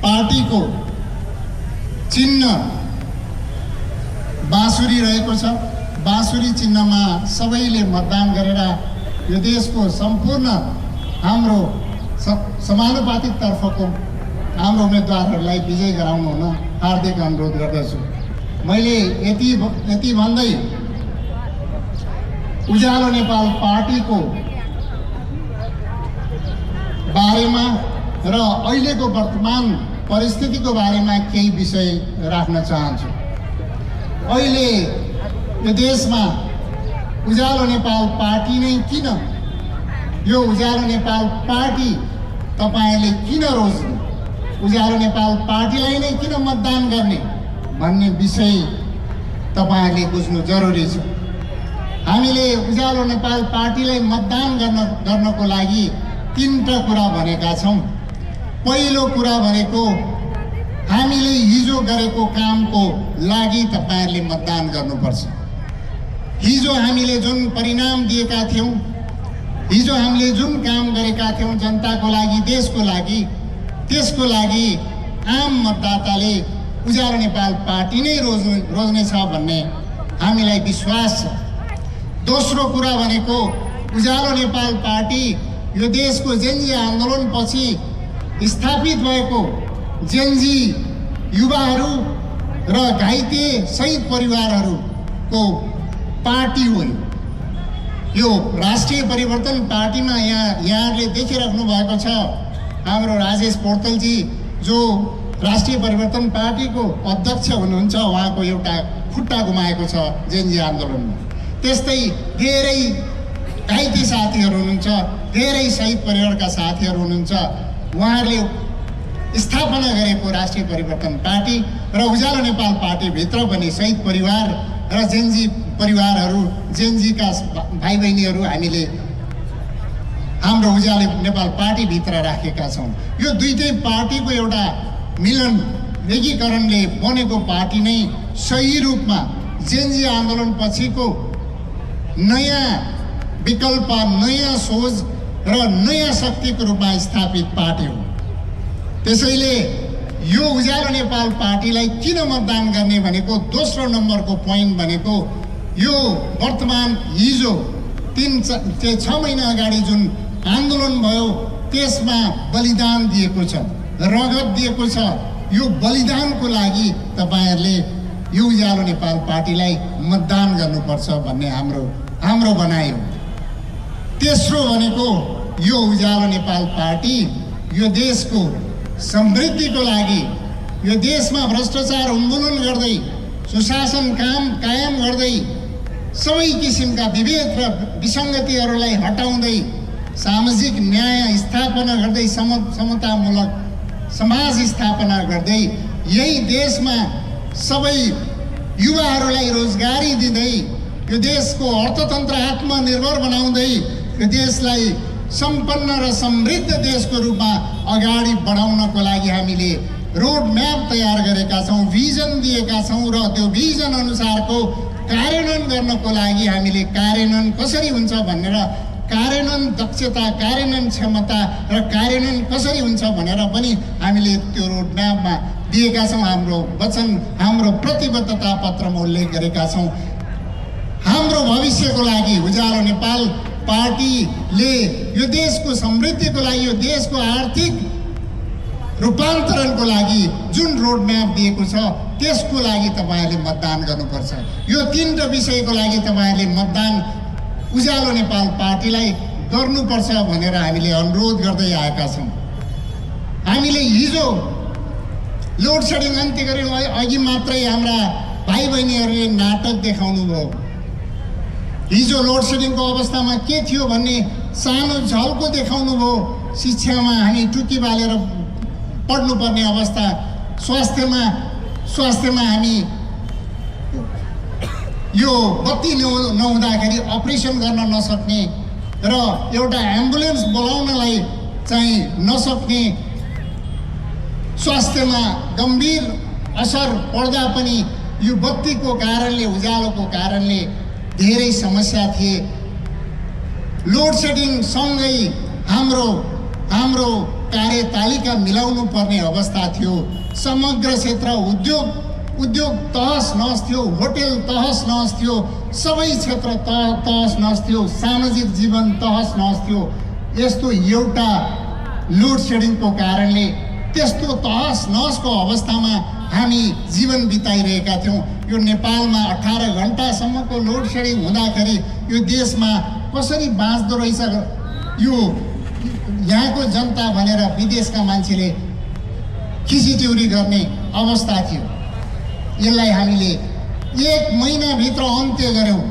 पार्टीको चिन्ह बाँसुरी रहेको छ। बाँसुरी चिन्हमा सबैले मतदान गरेर यो देशको सम्पूर्ण हाम्रो समानुपातिक तर्फको हाम्रो उम्मेदवारहरूलाई विजय गराउनु हुन हार्दिक अनुरोध गर्दछु। मैले यति भन्दै उज्यालो नेपाल पार्टीको बारेमा र अहिलेको वर्तमान परिस्थितिको बारेमा केही विषय राख्न चाहन्छु। अहिले यो देशमा उज्यालो नेपाल पार्टी नै किन, यो उज्यालो नेपाल पार्टी तपाईँले किन रोज्ने, उज्यालो नेपाल पार्टीलाई नै किन मतदान गर्ने भन्ने विषय तपाईँहरूले बुझ्नु जरुरी छ। हामीले उज्यालो नेपाल पार्टीलाई मतदान गर्नको लागि तीनटा कुरा भनेका छौँ। पहिलो कुरा भनेको हामीले हिजो गरेको कामको लागि तपाईँहरूले मतदान गर्नुपर्छ। हिजो हामीले जुन परिणाम दिएका थियौँ, हिजो हामीले जुन काम गरेका थियौँ जनताको लागि, देशको लागि, त्यसको लागि आम मतदाताले उज्यालो नेपाल पार्टी नै रोज्नेछ भन्ने हामीलाई विश्वास छ। दोस्रो कुरा भनेको उज्यालो नेपाल पार्टी यो देशको जेनजी आन्दोलनपछि स्थापित भएको जेनजी युवाहरू र घाइते शहीद परिवारहरूको पार्टी हो। यो राष्ट्रिय परिवर्तन पार्टीमा यहाँहरूले देखिराख्नु भएको छ हाम्रो राजेश पोर्तलजी जो राष्ट्रिय परिवर्तन पार्टीको अध्यक्ष हुनुहुन्छ, उहाँको एउटा खुट्टा गुमाएको छ जेनजी आन्दोलनमा। त्यस्तै धेरै घाइते साथीहरू हुनुहुन्छ, धेरै शहीद परिवारका साथीहरू हुनुहुन्छ। उहाँहरूले स्थापना गरेको राष्ट्रिय परिवर्तन पार्टी र उज्यालो नेपाल पार्टीभित्र पनि शहीद परिवार र जेनजी परिवारहरू, जेनजीका भाइ बहिनीहरू हामीले हाम्रो उज्यालो नेपाल पार्टीभित्र राखेका छौँ। यो दुईटै पार्टीको एउटा मिलन एकीकरणले बनेको पार्टी नै सही रूपमा जेनजी आन्दोलन पछिको नयाँ विकल्प, नयाँ सोच र नयाँ शक्तिको रूपमा स्थापित पार्टी हो। त्यसैले यो उज्यालो नेपाल पार्टीलाई किन मतदान गर्ने भनेको दोस्रो नम्बरको पोइन्ट भनेको यो वर्तमान हिजो 6 महिना अगाडि जुन आन्दोलन भयो त्यसमा बलिदान दिएको छ, रगत दिएको छ। यो बलिदानको लागि तपाईँहरूले यो उज्यालो नेपाल पार्टीलाई मतदान गर्नुपर्छ भन्ने हाम्रो भनाइ हो। तेस्रो भनेको यो उज्यालो नेपाल पार्टी यो देशको समृद्धिको लागि, यो देशमा भ्रष्टाचार उन्मूलन गर्दै, सुशासन कायम गर्दै, सबै किसिमका विभेद र विसङ्गतिहरूलाई हटाउँदै, सामाजिक न्याय स्थापना गर्दै, समतामूलक समाज स्थापना गर्दै, यही देशमा सबै युवाहरूलाई रोजगारी दिँदै, यो देशको अर्थतन्त्र आत्मनिर्भर बनाउँदै, यो देशलाई सम्पन्न र समृद्ध देशको रूपमा अगाडि बढाउनको लागि हामीले रोड म्याप तयार गरेका छौँ, भिजन दिएका छौँ र त्यो भिजन अनुसारको कार्यान्वयन गर्नको लागि हामीले कार्यान्वयन कसरी हुन्छ भनेर, कार्यान्वयन दक्षता, कार्यान्वयन क्षमता र कार्यान्वयन कसरी हुन्छ भनेर पनि हामीले त्यो रोड म्यापमा दिएका छौँ। हाम्रो वचन, हाम्रो प्रतिबद्धता पत्रमा उल्लेख गरेका छौँ। हाम्रो भविष्यको लागि उज्यालो नेपाल पार्टीले यो देशको समृद्धिको लागि, यो देशको आर्थिक रूपान्तरणको लागि जुन रोड म्याप दिएको छ त्यसको लागि तपाईँहरूले मतदान गर्नुपर्छ। यो तीनटा विषयको लागि तपाईँहरूले मतदान उज्यालो नेपाल पार्टीलाई गर्नुपर्छ भनेर हामीले अनुरोध गर्दै आएका छौँ। हामीले हिजो लोड सेडिङ अन्त्य गऱ्यौँ। अघि मात्रै हाम्रा भाइ बहिनीहरूले नाटक देखाउनु भयो। हिजो लोड सेडिङको अवस्थामा के थियो भन्ने सानो झल्को देखाउनु भयो। शिक्षामा हामी टुकी बालेर पढ्नुपर्ने अवस्था, स्वास्थ्यमा हामी यो बत्ती नहुँदाखेरि अपरेसन गर्न नसक्ने र एउटा एम्बुलेन्स बोलाउनलाई चाहिँ नसक्ने, स्वास्थ्यमा गम्भीर असर पर्दा पनि यो बत्तीको कारणले, उज्यालोको कारणले धेरै समस्या थिए। लोड सेडिङ सँगै हाम्रो कार्यतालिका मिलाउनु पर्ने अवस्था थियो। समग्र क्षेत्र, उद्योग उद्योग तहस नहस थियो, होटेल तहस नहस थियो, सबै क्षेत्र तहस नहस थियो, सामाजिक जीवन तहस नहस थियो। यस्तो एउटा लोड सेडिङको कारणले त्यस्तो तहस नहसको अवस्थामा हामी जीवन बिताइरहेका थियौँ। यो नेपालमा 18 घण्टासम्मको लोड सेडिङ हुँदाखेरि यो देशमा कसरी बाँच्दो रहेछ यो यहाँको जनता भनेर विदेशका मान्छेले खिसीट्युरी गर्ने अवस्था थियो। यसलाई हामीले 1 महिनाभित्र अन्त्य गऱ्यौँ,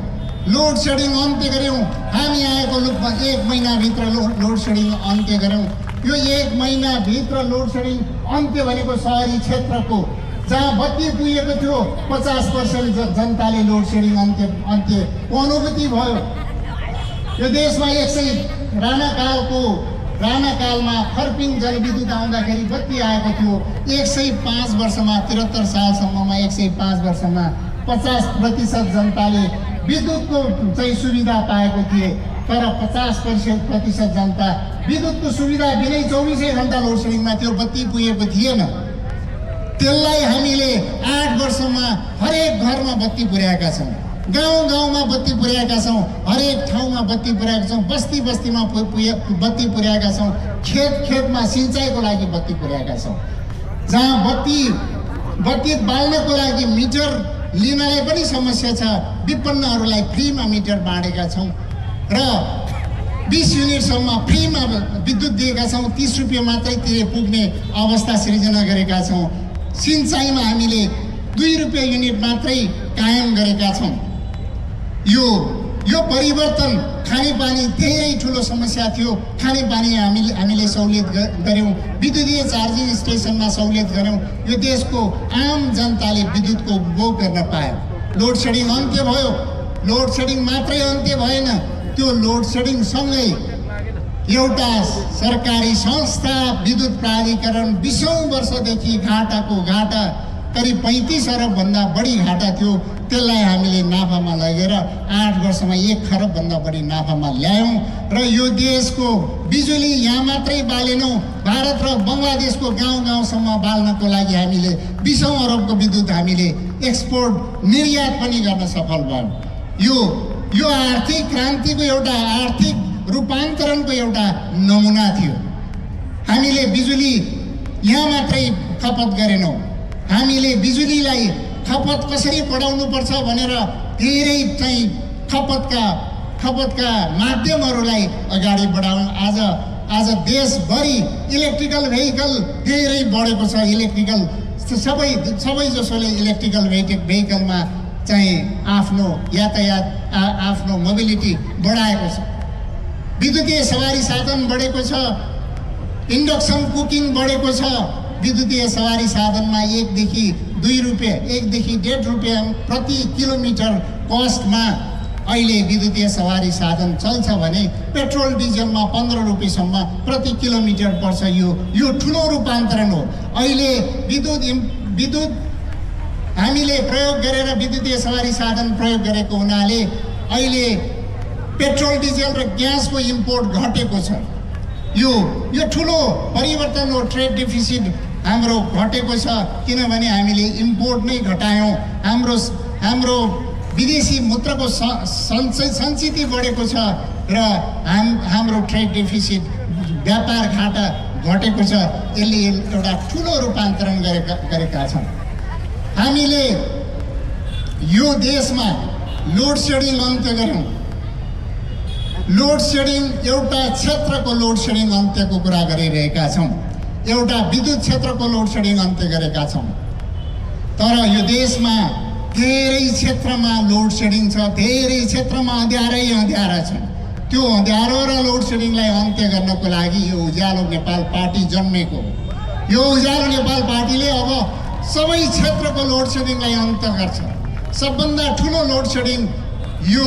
लोड सेडिङ अन्त्य गऱ्यौँ। हामी आएको लुपमा 1 महिनाभित्र लोड सेडिङ अन्त्य गऱ्यौँ। यो 1 महिनाभित्र लोड सेडिङ अन्त्य भनेको सहरी क्षेत्रको जहाँ बत्ती पुगेको थियो 50% जनताले लोड सेडिङ अन्त्यको अनुभूति भयो। यो देशमा 100 राणाकालमा फर्पिङ जलविद्युत आउँदाखेरि बत्ती आएको थियो। 105 वर्षमा 73 सालसम्ममा 105 वर्षमा 50% जनताले विद्युतको चाहिँ सुविधा पाएको थिए। तर 50% जनता विद्युतको सुविधा बिनै 24 घण्टा लोड सेडिङमा थियो, बत्ती पुगेको थिएन। त्यसलाई हामीले 8 वर्षमा हरेक घरमा बत्ती पुर्याएका छौँ, गाउँमा बत्ती पुर्याएका छौँ, हरेक ठाउँमा बत्ती पुर्याएका छौँ, बस्तीमा बत्ती पुर्याएका छौँ, खेतमा सिँचाइको लागि बत्ती पुर्याएका छौँ। जहाँ बत्ती बाल्नको लागि मिटर लिनलाई पनि समस्या छ, विपन्नहरूलाई फ्रीमा मिटर बाँडेका छौँ र 20 युनिटसम्म फ्रीमा विद्युत दिएका छौँ। 30 रुपियाँ मात्रै तिरे पुग्ने अवस्था सृजना गरेका छौँ। सिँचाइमा हामीले 2 रुपियाँ युनिट मात्रै कायम गरेका छौँ। यो परिवर्तन, खानेपानी धेरै ठुलो समस्या थियो, खानेपानी हामीले सहुलियत गऱ्यौँ, विद्युतीय चार्जिङ स्टेसनमा सहुलियत गऱ्यौँ। यो देशको आम जनताले विद्युतको उपभोग गर्न पायो। लोड सेडिङ अन्त्य भयो। लोड सेडिङ मात्रै अन्त्य भएन, त्यो लोड सेडिङसँगै एउटा सरकारी संस्था विद्युत प्राधिकरण 20औं वर्षदेखि घाटा करिब 35 अरबभन्दा बढी घाटा थियो। त्यसलाई हामीले नाफामा लगेर 8 वर्षमा 1 खरबभन्दा बढी नाफामा ल्यायौँ र यो देशको बिजुली यहाँ मात्रै बालेनौँ, भारत र बङ्गलादेशको गाउँसम्म बाल्नको लागि हामीले 20औं अरबको विद्युत हामीले एक्सपोर्ट निर्यात पनि गर्न सफल भयौँ। यो आर्थिक क्रान्तिको एउटा आर्थिक रूपान्तरणको एउटा नमुना थियो। हामीले बिजुली यहाँ मात्रै खपत गरेनौँ, हामीले बिजुलीलाई खपत कसरी बढाउनुपर्छ भनेर धेरै चाहिँ खपतका माध्यमहरूलाई अगाडि बढाउँ। आज देशभरि इलेक्ट्रिकल भेहिकल धेरै बढेको छ। इलेक्ट्रिकल सबै जसोले इलेक्ट्रिकल भेहिकलमा चाहिँ आफ्नो यातायात आफ्नो मोबिलिटी बढाएको छ। विद्युतीय सवारी साधन बढेको छ, इन्डक्सन कुकिङ बढेको छ। विद्युतीय सवारी साधनमा 1 देखि 2 रुपियाँ 1 देखि 1.5 रुपियाँ प्रति किलोमिटर कस्टमा अहिले विद्युतीय सवारी साधन चल्छ भने पेट्रोल डिजलमा 15 रुपियाँसम्म प्रति किलोमिटर पर्छ। यो ठुलो रूपान्तरण हो। अहिले विद्युत हामीले प्रयोग गरेर विद्युतीय सवारी साधन प्रयोग गरेको हुनाले अहिले पेट्रोल डिजल र ग्यासको इम्पोर्ट घटेको छ। यो ठुलो परिवर्तन हो। ट्रेड डेफिसिट हाम्रो घटेको छ, किनभने हामीले इम्पोर्ट नै घटायौँ। हाम्रो विदेशी मुद्राको सञ्चिति बढेको छ र हाम्रो ट्रेड डेफिसिट व्यापार घाटा घटेको छ। यसले एउटा ठुलो रूपान्तरण गरेका छौँ। हामीले यो देशमा लोड सेडिङ अन्त्य गऱ्यौँ। लोड सेडिङ एउटा क्षेत्रको लोड सेडिङ अन्त्यको कुरा गरिरहेका छौँ, एउटा विद्युत क्षेत्रको लोड सेडिङ अन्त्य गरेका छौँ। तर यो देशमा धेरै क्षेत्रमा लोड सेडिङ छ, धेरै क्षेत्रमा अँध्यारा छ। त्यो अँध्यारो र लोड सेडिङलाई अन्त्य गर्नको लागि यो उज्यालो नेपाल पार्टी जन्मेको हो। यो उज्यालो नेपाल पार्टीले अब सबै क्षेत्रको लोड सेडिङलाई अन्त्य गर्छ। सबभन्दा ठुलो लोड सेडिङ यो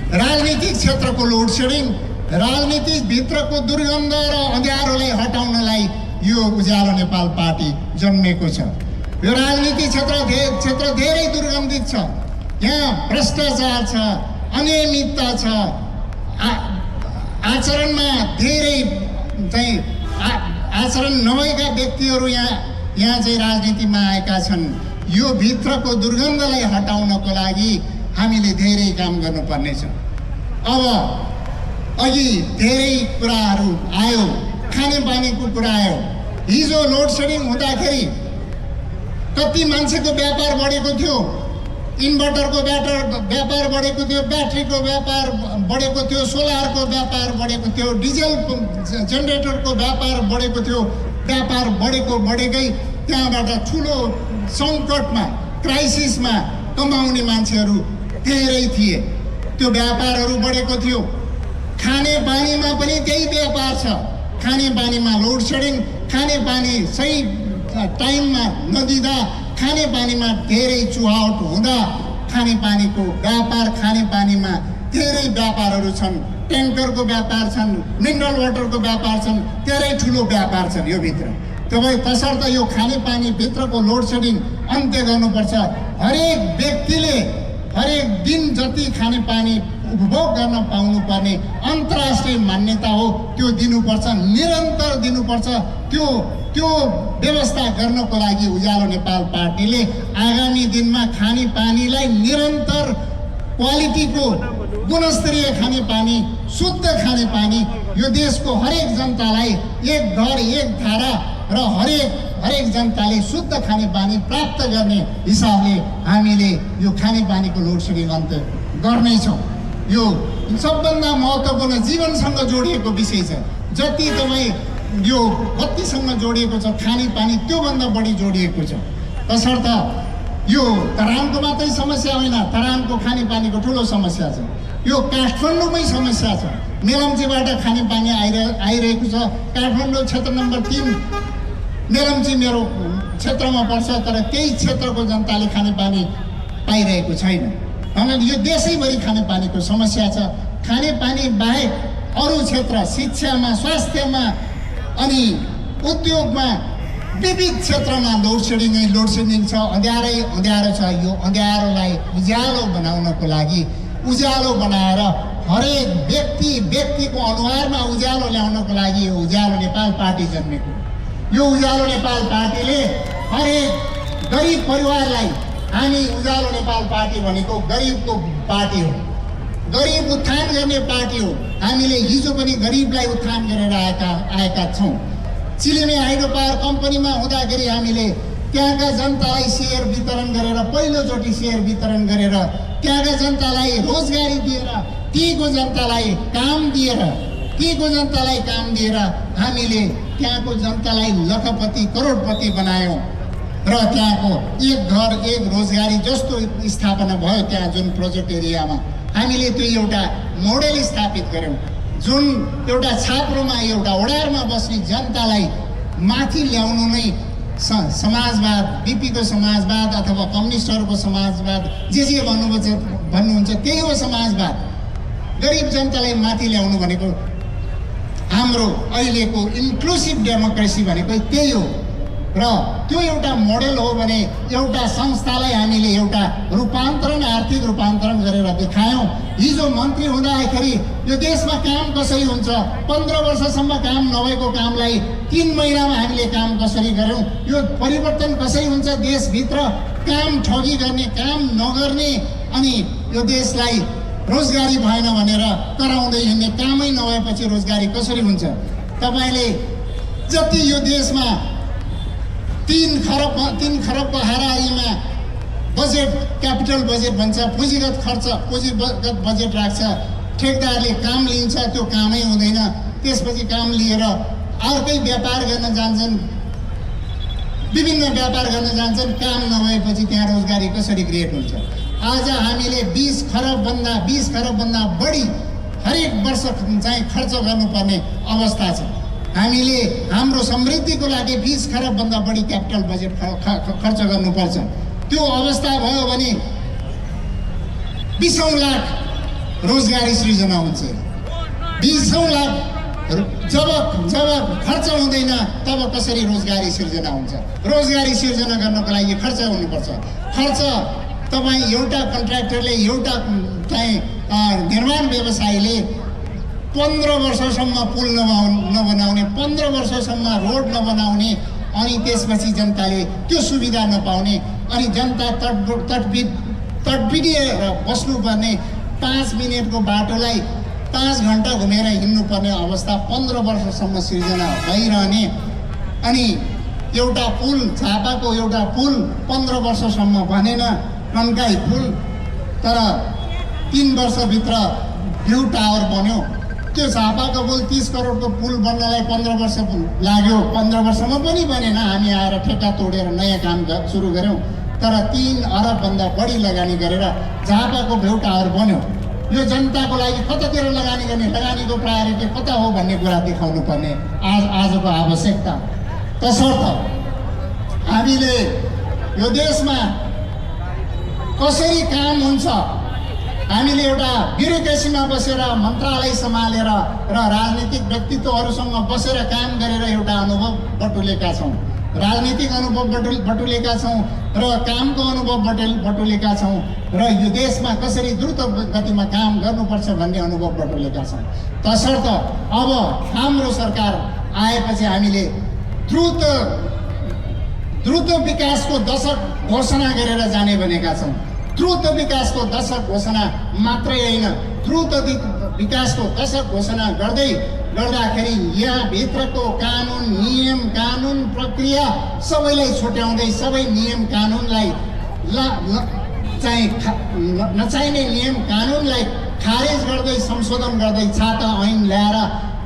राजनीतिक क्षेत्रको लोड सेडिङ, राजनीतिक भित्रको दुर्गन्ध र अँध्यारोलाई हटाउनलाई यो उज्यालो नेपाल पार्टी जन्मेको छ। यो राजनीतिक क्षेत्र धेरै दुर्गन्धित छ। यहाँ भ्रष्टाचार छ, अनियमितता छ, आचरणमा धेरै चाहिँ आचरण नभएका व्यक्तिहरू यहाँ यहाँ चाहिँ राजनीतिमा आएका छन्। यो भित्रको दुर्गन्धलाई हटाउनको लागि हामीले धेरै काम गर्नुपर्नेछ। अब अघि धेरै कुराहरू आयो, खानेपानीको कुरा आयो। हिजो लोड सेडिङ हुँदाखेरि कति मान्छेको व्यापार बढेको थियो, इन्भर्टरको व्यापार बढेको थियो, ब्याट्रीको व्यापार बढेको थियो, सोलरको व्यापार बढेको थियो, डिजल जेनेरेटरको व्यापार बढेको थियो। व्यापार बढेकै त्यहाँबाट ठुलो सङ्कटमा, क्राइसिसमा कमाउने मान्छेहरू धेरै थिए। त्यो व्यापारहरू बढेको थियो। खानेपानीमा पनि त्यही व्यापार छ। खानेपानीमा लोड सेडिङ, खानेपानी सही टाइममा नदिँदा, खानेपानीमा धेरै चुहावट हुँदा खानेपानीको व्यापार, खानेपानीमा धेरै व्यापारहरू छन्। ट्याङ्करको व्यापार छन्, मिनरल वाटरको व्यापार छन्, धेरै ठुलो व्यापार छन् यो भित्र। तपाईँ तसर्थ यो खानेपानीभित्रको लोड सेडिङ अन्त्य गर्नुपर्छ। हरेक व्यक्तिले हरेक दिन जति खानेपानी उपभोग गर्न पाउनुपर्ने अन्तर्राष्ट्रिय मान्यता हो त्यो दिनुपर्छ, निरन्तर दिनुपर्छ। त्यो व्यवस्था गर्नको लागि उज्यालो नेपाल पार्टीले आगामी दिनमा खानेपानीलाई निरन्तर क्वालिटीको गुणस्तरीय खानेपानी, शुद्ध खानेपानी यो देशको हरेक जनतालाई एक घर एक धारा र हरेक जनताले शुद्ध खानेपानी प्राप्त गर्ने हिसाबले हामीले यो खानेपानीको लोड सेडिङ अन्त्य गर्नेछौँ। यो सबभन्दा महत्त्वपूर्ण जीवनसँग जोडिएको विषय छ। जति तपाईँ यो बत्तीसँग जोडिएको छ, खानेपानी त्योभन्दा बढी जोडिएको छ। तसर्थ यो तरानको मात्रै समस्या होइन, तरानको खानेपानीको ठुलो समस्या छ। यो काठमाडौँमै समस्या छ। मेलम्चीबाट खानेपानी आइरहेको छ। काठमाडौँ क्षेत्र नम्बर 3 मेलम्ची मेरो क्षेत्रमा पर्छ, तर त्यही क्षेत्रको जनताले खानेपानी पाइरहेको छैन। हामी यो देशैभरि खानेपानीको समस्या छ। खानेपानी बाहेक अरू क्षेत्र, शिक्षामा, स्वास्थ्यमा अनि उद्योगमा विविध क्षेत्रमा लोड सेडिङ छ। अँध्यारो छ। यो अँध्यारोलाई उज्यालो बनाउनको लागि, उज्यालो बनाएर हरेक व्यक्तिको अनुहारमा उज्यालो ल्याउनको लागि यो उज्यालो नेपाल पार्टी जन्मेको। यो उज्यालो नेपाल पार्टीले हरेक गरिब परिवारलाई, हामी उज्यालो नेपाल पार्टी भनेको गरिबको पार्टी हो, गरिब उत्थान गर्ने पार्टी हो। हामीले हिजो पनि गरिबलाई उत्थान गरेर आएका छौँ। चिलिमे हाइड्रो पावर कम्पनीमा हुँदाखेरि हामीले त्यहाँका जनतालाई सेयर वितरण गरेर, पहिलोचोटि सेयर वितरण गरेर त्यहाँका जनतालाई रोजगारी दिएर, तीको जनतालाई काम दिएर हामीले त्यहाँको जनतालाई लखपति करोडपति बनायौँ र त्यहाँको एक घर एक रोजगारी जस्तो स्थापना भयो। त्यहाँ जुन प्रोजेक्ट एरियामा हामीले त्यो एउटा मोडेल स्थापित गऱ्यौँ, जुन एउटा छाप्रोमा, एउटा ओडारमा बस्ने जनतालाई माथि ल्याउनु नै समाजवाद, बीपीको समाजवाद अथवा कम्युनिस्टहरूको समाजवाद, जे भन्नुहुन्छ त्यही हो समाजवाद। गरिब जनतालाई माथि ल्याउनु भनेको हाम्रो अहिलेको इन्क्लुसिभ डेमोक्रेसी भनेको त्यही हो। र त्यो एउटा मोडेल हो भने एउटा संस्थालाई हामीले एउटा आर्थिक रूपान्तरण गरेर देखायौँ। हिजो मन्त्री हुँदाखेरि यो देशमा काम कसरी हुन्छ, 15 वर्षसम्म काम नभएको कामलाई 3 महिनामा हामीले काम कसरी गऱ्यौँ, यो परिवर्तन कसरी हुन्छ देशभित्र, काम ठगी गर्ने, काम नगर्ने, अनि यो देशलाई रोजगारी भएन भनेर कराउँदै हिँड्ने, कामै नभएपछि रोजगारी कसरी हुन्छ। तपाईँले जति यो देशमा 3 खरबको हाराहारीमा बजेट, क्यापिटल बजेट भन्छ, पुँजीगत बजेट राख्छ, ठेकदारले काम लिन्छ, त्यो कामै हुँदैन, त्यसपछि काम लिएर अर्कै व्यापार गर्न जान्छन्, विभिन्न व्यापार गर्न जान्छन्, काम नभएपछि त्यहाँ रोजगारी कसरी क्रिएट हुन्छ। आज हामीले 20 खरबभन्दा बढी हरेक वर्ष चाहिँ खर्च गर्नुपर्ने अवस्था छ। हामीले हाम्रो समृद्धिको लागि 20 खरबभन्दा बढी क्यापिटल बजेट खर्च गर्नुपर्छ। त्यो अवस्था भयो भने 20 लाख रोजगारी सृजना हुन्छ। 20 लाख जब खर्च हुँदैन तब कसरी रोजगारी सिर्जना हुन्छ। रोजगारी सिर्जना गर्नको लागि खर्च हुनुपर्छ। खर्च तपाईँ एउटा कन्ट्र्याक्टरले, एउटा चाहिँ निर्माण व्यवसायीले 15 वर्षसम्म पुल नबनाउने, 15 वर्षसम्म रोड नबनाउने अनि त्यसपछि जनताले त्यो सुविधा नपाउने अनि जनता तडपिडिएर बस्नुपर्ने 5 मिनटको बाटोलाई 5 घन्टा घुमेर हिँड्नुपर्ने अवस्था 15 वर्षसम्म सिर्जना भइरहने अनि एउटा पुल झापाको एउटा पुल 15 वर्षसम्म बनेन कन्काई पुल तर 3 वर्षभित्र भ्यू टावर बन्यो त्यो झापाको पुल 30 करोडको पुल बन्नलाई 15 वर्ष लाग्यो 15 वर्षमा पनि बनेन हामी आएर ठेक्का तोडेर नयाँ काम सुरु गऱ्यौँ तर 3 अरबभन्दा बढी लगानी गरेर झापाको भ्यू टावर बन्यो यो जनताको लागि कतातिर लगानी गर्ने लगानीको प्रायोरिटी कता हो भन्ने कुरा देखाउनु पर्ने आजको आवश्यकता तसर्थ हामीले यो देशमा कसरी काम हुन्छ हामीले एउटा ब्युरोक्रेसीमा बसेर मन्त्रालय सम्हालेर र राजनीतिक व्यक्तित्वहरूसँग बसेर काम गरेर एउटा अनुभव बटुलेका छौँ राजनीतिक अनुभव बटुलेका छौँ र कामको अनुभव बटुलेका छौँ र यो देशमा कसरी द्रुत गतिमा काम गर्नुपर्छ भन्ने अनुभव बटुलेका छौँ तसर्थ अब हाम्रो सरकार आएपछि हामीले द्रुत विकासको दशक घोषणा गरेर जाने भनेका छौँ द्रुत विकासको दशक घोषणा मात्रै होइन द्रुत विकासको दशक घोषणा गर्दाखेरि यहाँभित्रको कानुन प्रक्रिया सबैलाई छुट्याउँदै सबै नियम कानुनलाई नचाहिने नियम कानुनलाई खारेज गर्दै संशोधन गर्दै छाता ऐन ल्याएर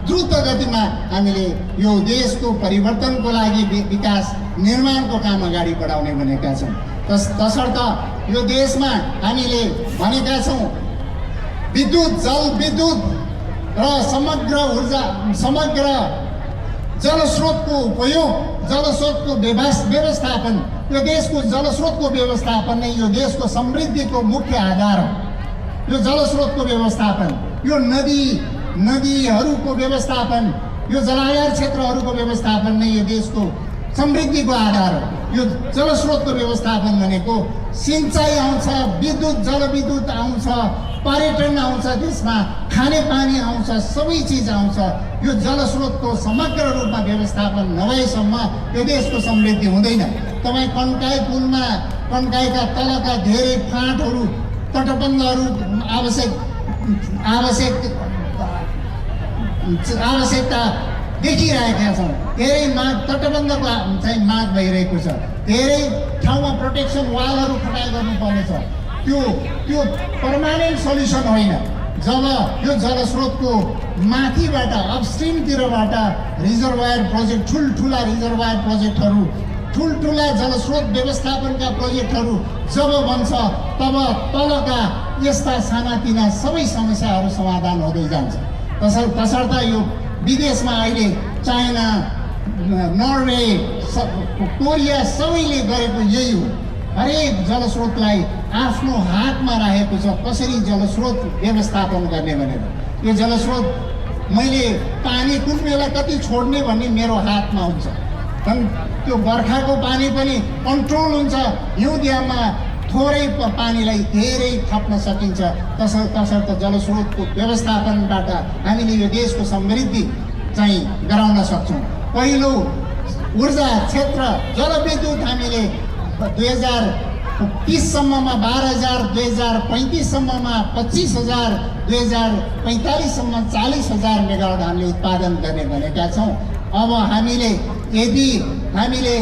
द्रुत गतिमा हामीले यो देशको परिवर्तनको लागि विकास निर्माणको काम अगाडि बढाउने भनेका छौँ तसर्थ यो देशमा हामीले भनेका छौँ विद्युत जलविद्युत र समग्र जलस्रोतको उपयोग जलस्रोतको व्यवस्थापन यो देशको जलस्रोतको व्यवस्थापन नै यो देशको समृद्धिको मुख्य आधार हो यो जलस्रोतको व्यवस्थापन यो नदीहरूको व्यवस्थापन यो जलाधार क्षेत्रहरूको व्यवस्थापन नै यो देशको समृद्धिको आधार हो यो जलस्रोतको व्यवस्थापन भनेको सिँचाइ आउँछ विद्युत जलविद्युत आउँछ पर्यटन आउँछ त्यसमा खानेपानी आउँछ सबै चिज आउँछ यो जलस्रोतको समग्र रूपमा व्यवस्थापन नभएसम्म यो देशको समृद्धि हुँदैन तपाईँ कन्काई पुलमा कन्काईका तलका धेरै फाँटहरू तटबन्धहरू आवश्यकता देखिरहेका छौँ धेरै माग तटबन्धको चाहिँ माग भइरहेको छ धेरै ठाउँमा प्रोटेक्सन वालहरू खडा गर्नुपर्नेछ त्यो पर्मानेन्ट सल्युसन होइन जब यो जलस्रोतको माथिबाट अपस्ट्रिमतिरबाट रिजर्वायर प्रोजेक्ट ठुल्ठुला रिजर्वायर प्रोजेक्टहरू ठुल्ठुला जलस्रोत व्यवस्थापनका प्रोजेक्टहरू जब बन्छ तब तलका यस्ता सानातिना सबै समस्याहरू समाधान हुँदै जान्छ तसर्थ यो विदेशमा अहिले चाइना नर्वे कोरिया सबैले गरेको यही हो हरेक जलस्रोतलाई आफ्नो हातमा राखेको छ कसरी जलस्रोत व्यवस्थापन गर्ने भनेर यो जलस्रोत मैले पानी कुन बेला कति छोड्ने भन्ने मेरो हातमा हुन्छ त्यो बर्खाको पानी पनि कन्ट्रोल हुन्छ हिउँदियामा थोरै पानीलाई धेरै थप्न सकिन्छ तसर्थ जलस्रोतको व्यवस्थापनबाट हामीले यो देशको समृद्धि चाहिँ गराउन सक्छौँ पहिलो ऊर्जा क्षेत्र जलविद्युत हामीले 2030 सम्ममा 12,000 2035 सम्ममा 25,000 2045 सम्म 40,000 मेगावाट हामीले उत्पादन गर्ने भनेका छौँ अब हामीले यदि हामीले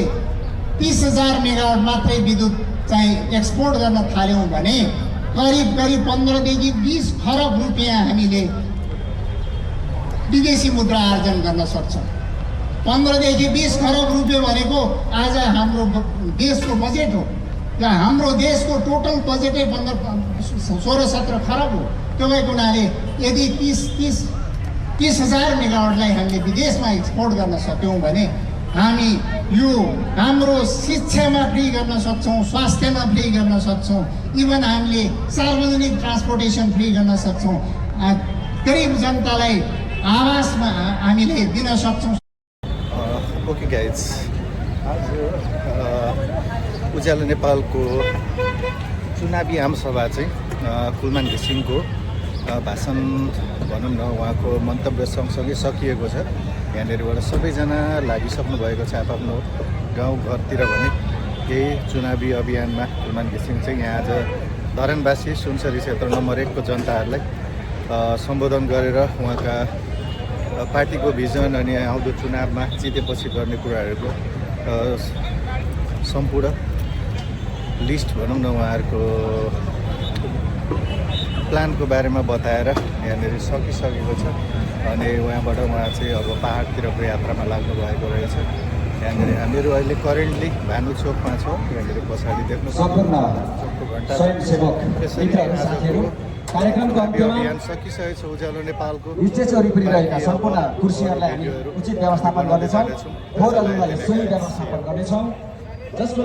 30,000 मेगावाट मात्रै विद्युत चाहिँ एक्सपोर्ट गर्न थाल्यौँ भने करिब 15 देखि 20 खरब रुपियाँ हामीले विदेशी मुद्रा आर्जन गर्न सक्छौँ 15 देखि 20 खरब रुपियाँ भनेको आज हाम्रो देशको बजेट हो र हाम्रो देशको टोटल बजेटै 16-17 खरब हो त्यो भएको हुनाले यदि 30,000 मेगावाटलाई हामीले विदेशमा एक्सपोर्ट गर्न सक्यौँ भने हामी यो हाम्रो शिक्षामा फ्री गर्न सक्छौँ स्वास्थ्यमा फ्री गर्न सक्छौँ इभन हामीले सार्वजनिक ट्रान्सपोर्टेसन फ्री गर्न सक्छौँ गरिब जनतालाई आवासमा हामीले दिन सक्छौँ ओके गाइज आज उज्यालो नेपालको चुनावी आमसभा चाहिँ कुलमान घिसिङको भाषण भनौँ न उहाँको मन्तव्य सँगसँगै सकिएको छ यहाँनिरबाट सबैजना लागिसक्नु भएको छ आफ्नो गाउँघरतिर भने केही चुनावी अभियानमा कुलमान घिसिङ चाहिँ यहाँ आज धरानवासी सुनसरी क्षेत्र नम्बर 1 को जनताहरूलाई सम्बोधन गरेर उहाँका पार्टीको भिजन अनि आउँदो चुनावमा जितेपछि गर्ने कुराहरूको सम्पूर्ण लिस्ट भनौँ न उहाँहरूको प्लानको बारेमा बताएर यहाँनिर सकिसकेको छ अनि उहाँबाट उहाँ चाहिँ अब पहाडतिरको यात्रामा लाग्नु भएको रहेछ। यहाँनिर हामीहरू अहिले करेन्टली भानु चोकमा छौँ। यहाँनिर पछाडि देख्नु कार्यक्रमको अन्त्यमा अभियान सकिसकेको छ। उज्यालो नेपालको स्टेज वरिपरि रहेका सम्पूर्ण कुर्सीहरूलाई हामी उचित व्यवस्थापन गर्नेछौँ। फोहोर अल्नुलाई सोही व्यवस्थापन गर्नेछौँ जसको